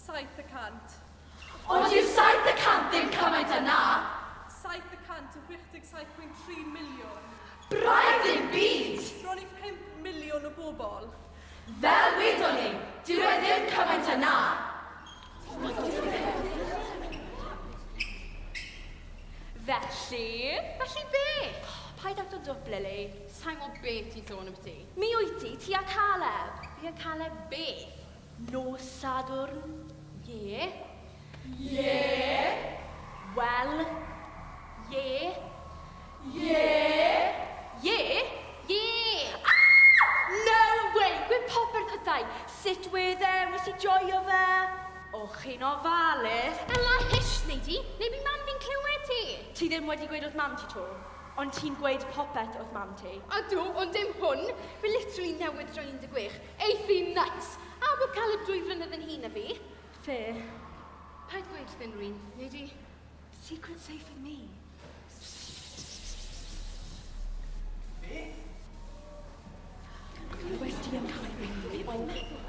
7%. Ond dyw 7% ddim cymaint â 'na. 7% o 67.3 miliwn. Braidd ddim byd! Bron i 5 miliwn o bobl. Fel wedon ni, dyw e ddim cymaint â 'na. Felly? Felly beth? Paid acto dwp, Lily. Sa i'n gwybod beth ti'n sôn ambyti. Mi wyt ti, ti a Caleb. Fi a Caleb beth? Nos Sadwrn. Ie. Ie. Wel. Ie. Ie. Ie. Ie. Ah! No way! Gwe popeth wrtha i. Sut wedd e? Wnes i joio fe? Och chi'n ofalus. Ela, hysh, nei di, neu bydd mam fi'n clywed ti. Ti ddim wedi gweud wrth mam ti 'to, ond ti'n gweud popeth wrth mam ti. Ydw, ond dim hwn. Fi literally newydd droi 16. Eith hi nuts! A bod Caleb dwy flynedd yn hŷn na fi. Fair. Paid gweud wrth unrhyw un, nei di? Secret safe with me. Beth? Glywes ti am Caleb? Be mae'n meddwl?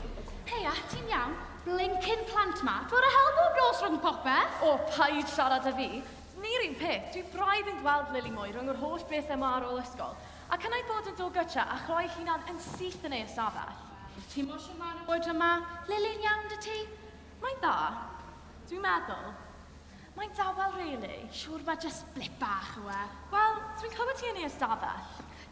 Heia, ti'n iawn? Blincin plant ma, dwi ar y hel bob nos rhwng popeth. O, paid siarad â fi. Ni'r un peth, dwi braidd yn gweld Lily mwy rhwng yr holl bethau 'ma ar ôl ysgol, ac yna ei bod yn dod gytre a chloi ei hunan yn syth yn ei ystafell. Ti mor siwr ma' nhw oedran 'ma? Lily'n iawn 'da ti? Mae'n dda. Dwi'n meddwl. Mae'n dawel rili. Siŵr ma' jyst blip bach yw e. Wel, dwi'n clywed ti yn ei ystafell.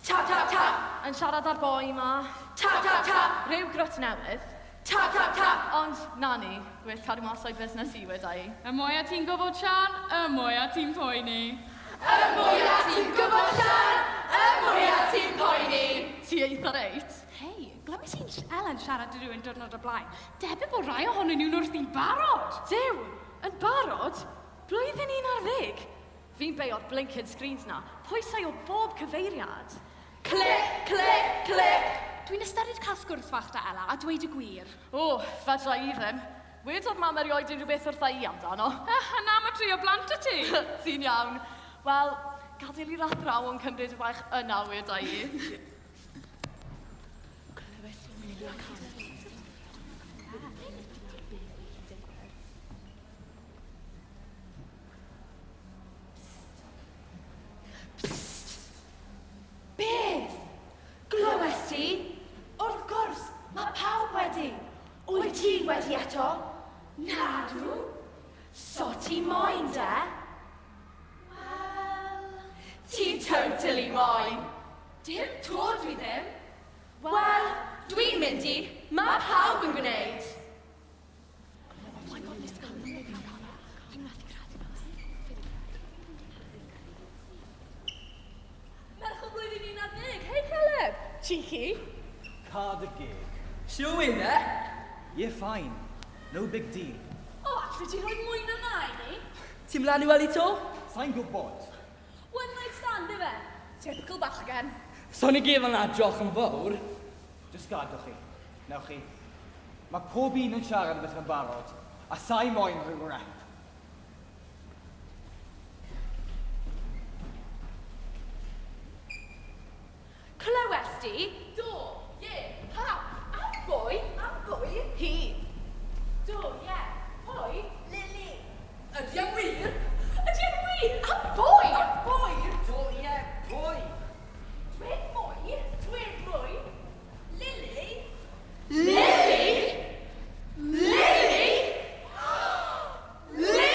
Tap tap tap! Yn siarad â'r boi 'ma. Tap tap tap! Rhyw grwt newydd. Tap tap tap! Ond, na ni, gwell cadw mas o'i busnes i, weda i. Y mwya ti'n gwybod, Sian, y mwya ti'n poeni. Y mwya ti'n gwybod, Sian, y mwya ti'n poeni. Ti eitha reit. Hei, glywes i Elen siarad â rhywun diwrnod o'r blaen. Debyg bod rai ohonyn nhw'n wrthi'n barod. Duw! Yn barod? Blwyddyn un ar ddeg? Fi'n beio'r blinking screens 'na. Pwysau o bob cyfeiriad. Clic, clic, clic! Dwi'n ystyried cael sgwrs fach 'da Ela a dweud y gwir. O, fedra i ddim. Wedodd mam erioed unrhyw beth wrtha i amdano. A na ma tri o blant 'da ti! Ti'n iawn. Wel, gadael i'r athrawon cymryd y baich yna, weda i. Clywes i Amelia Caleb. Beth? Glywes ti? Wrth gwrs, mae pawb wedi. Wyt ti wedi eto? Nadw. So ti moyn de? Wel... Ti totally moyn. Dim to dwi ddim. Wel, dwi'n mynd i. Mae pawb yn gwneud. Merch o blwyddyn 11. Hei Caleb! Cheeky. Cad y geg. Shw with e? Ie fine. No big deal. O, allet ti rhoi mwy na 'na i ni? Ti'n mlan i wely 'to? Sai'n gwybod. One night stand ife? Typical bachgen. So ni gyd fel 'na, diolch yn fawr. Jyst gadwch chi. Newch chi. Mae pob un yn siarad am beth yn barod, a sai moyn rhyw rep. Clywes di? Do, ie, pam? Am bwy? Am bwy? Hi. Do, ie. Pwy? Lily. Ydy e'n wir? Ydy e'n wir? Am bwy? Am bwy? Do, ie, pwy? Dwed mwy. Dwed mwy. Lily? Lily? Lily? Lily?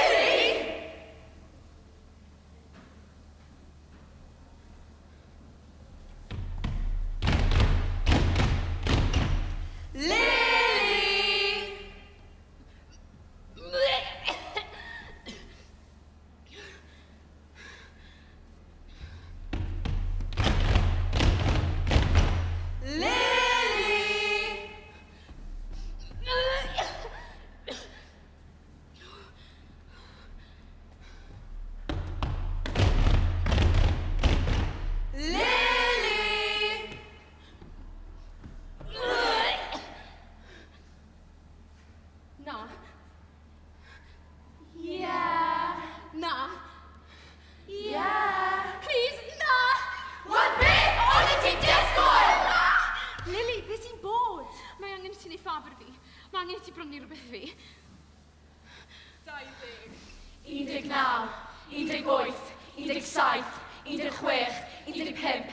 19, 18, 17, 16, 15, 14,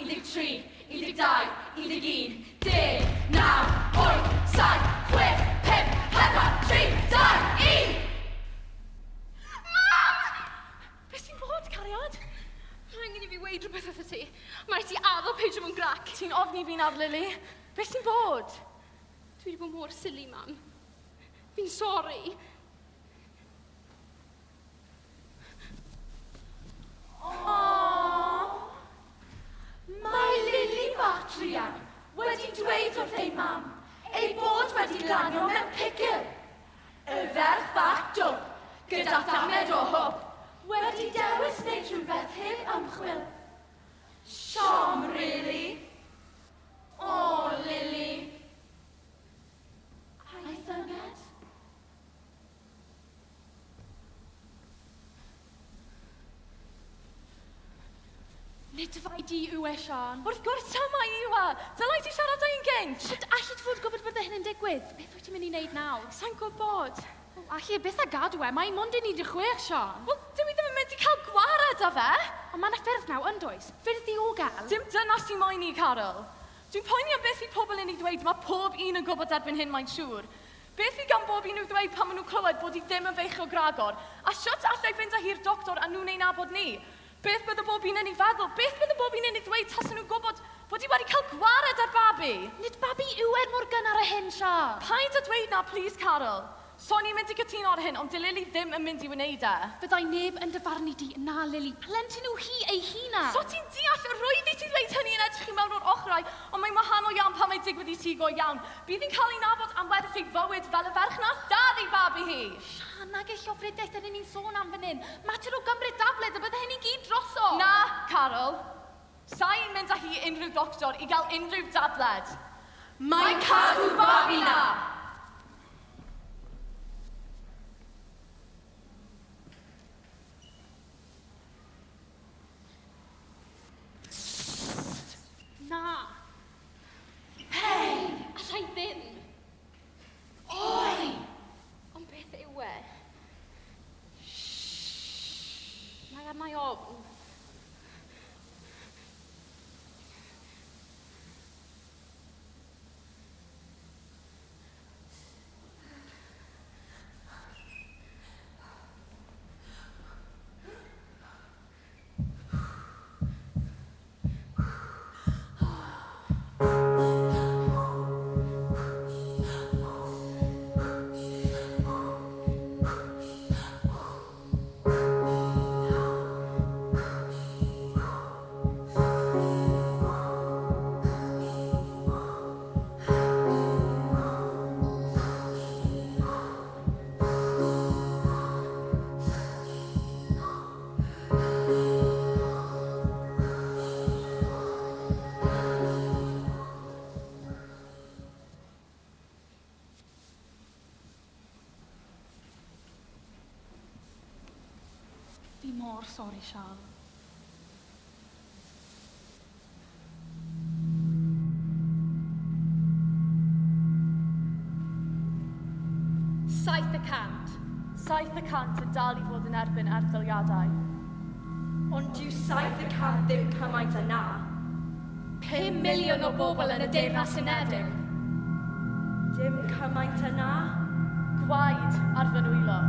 13, 12, 11, 10, 9, 8, 7, 6, 5, 4, 3, 2, 1! Mam! Beth sy'n bod, cariad? Mae angen i fi weud rhywbeth wrtho ti. Mae ti addo peidio mewn grac. Ti'n ofni fi nawr, Lily. Beth sy'n bod? Dwi wedi bod mor silly, mam. Fi'n sori. Mae Lily fach druan wedi dweud wrth ei mam ei bod wedi lanio mewn picl. Y ferch fach dwp, gyda thamed o hwp, wedi dewis wneud rhywbeth heb ymchwil. Siom, really. O, Lily. A'i thynged? Nid fai di yw e, Siân. Wrth gwrs taw mai yw e. Dylai ti siarad â hi'n gynt. Ond allet ti fod gwybod bydde hyn yn digwydd? Beth wyt ti'n mynd i wneud nawr? Sa i'n gwybod. O, allu e byth a gadw e. Mae mond yn 16, Siân. Wel, dyw i ddim yn mynd i cael gwared â fe. Ond mae yna ffyrdd nawr, yn does? Ffyrdd diogel. Dim dyna sy'n moyn i, Carol. Dwi'n poeni am beth fydd pobl yn ei ddweud. Mae pob un yn gwybod erbyn hyn, mae'n siŵr. Beth fydd gan bob un i'w ddweud pan maen nhw'n clywed bod hi ddim yn feichiog ragor? A shwt alla i fynd â hi i'r doctor a nhw'n ei nabod ni? Beth bydde bob un yn ei feddwl? Beth bydde bob un yn ei ddweud tasen nhw'n gwybod bod hi wedi cael gwared ar babi? Nid babi yw e mor gynnar â hyn, Siân. Paid â dweud 'na, plîs, Carol. So ni'n mynd i gytuno ar hyn, ond 'di Lily ddim yn mynd i wneud e. Fyddai neb yn dy farnu di, na Lily. Plentyn yw hi ei hunan. So ti'n deall, rwydd i ti ddweud hynny yn edrych i mewn o'r ochrau, ond mae'n wahanol iawn pan mae'n digwydd i ti go iawn. Bydd hi'n cael ei nabod am weddill ei fywyd fel y ferch nath dad ei babi hi. Siân, nage llofruddiaeth ydyn ni'n sôn am fan hyn. Mater o gymryd dabled a bydde hyn i gyd drosodd. Na, Carol. Sa i'n mynd â hi i unrhyw ddoctor i gael unrhyw dabled. Mae'n cadw babi 'na! Na. Hei! Alla i ddim. Oi! Ond beth yw e? Shh. Mae arna i ofn. Fi mor sori, Siân. 7%. 7% yn dal i fod yn erbyn erthyliadau. Ond dyw 7% ddim cymaint â 'na. 5 miliwn o bobl yn y Deyrnas Unedig. Dim cymaint â 'na. Gwaed ar fy nwylo.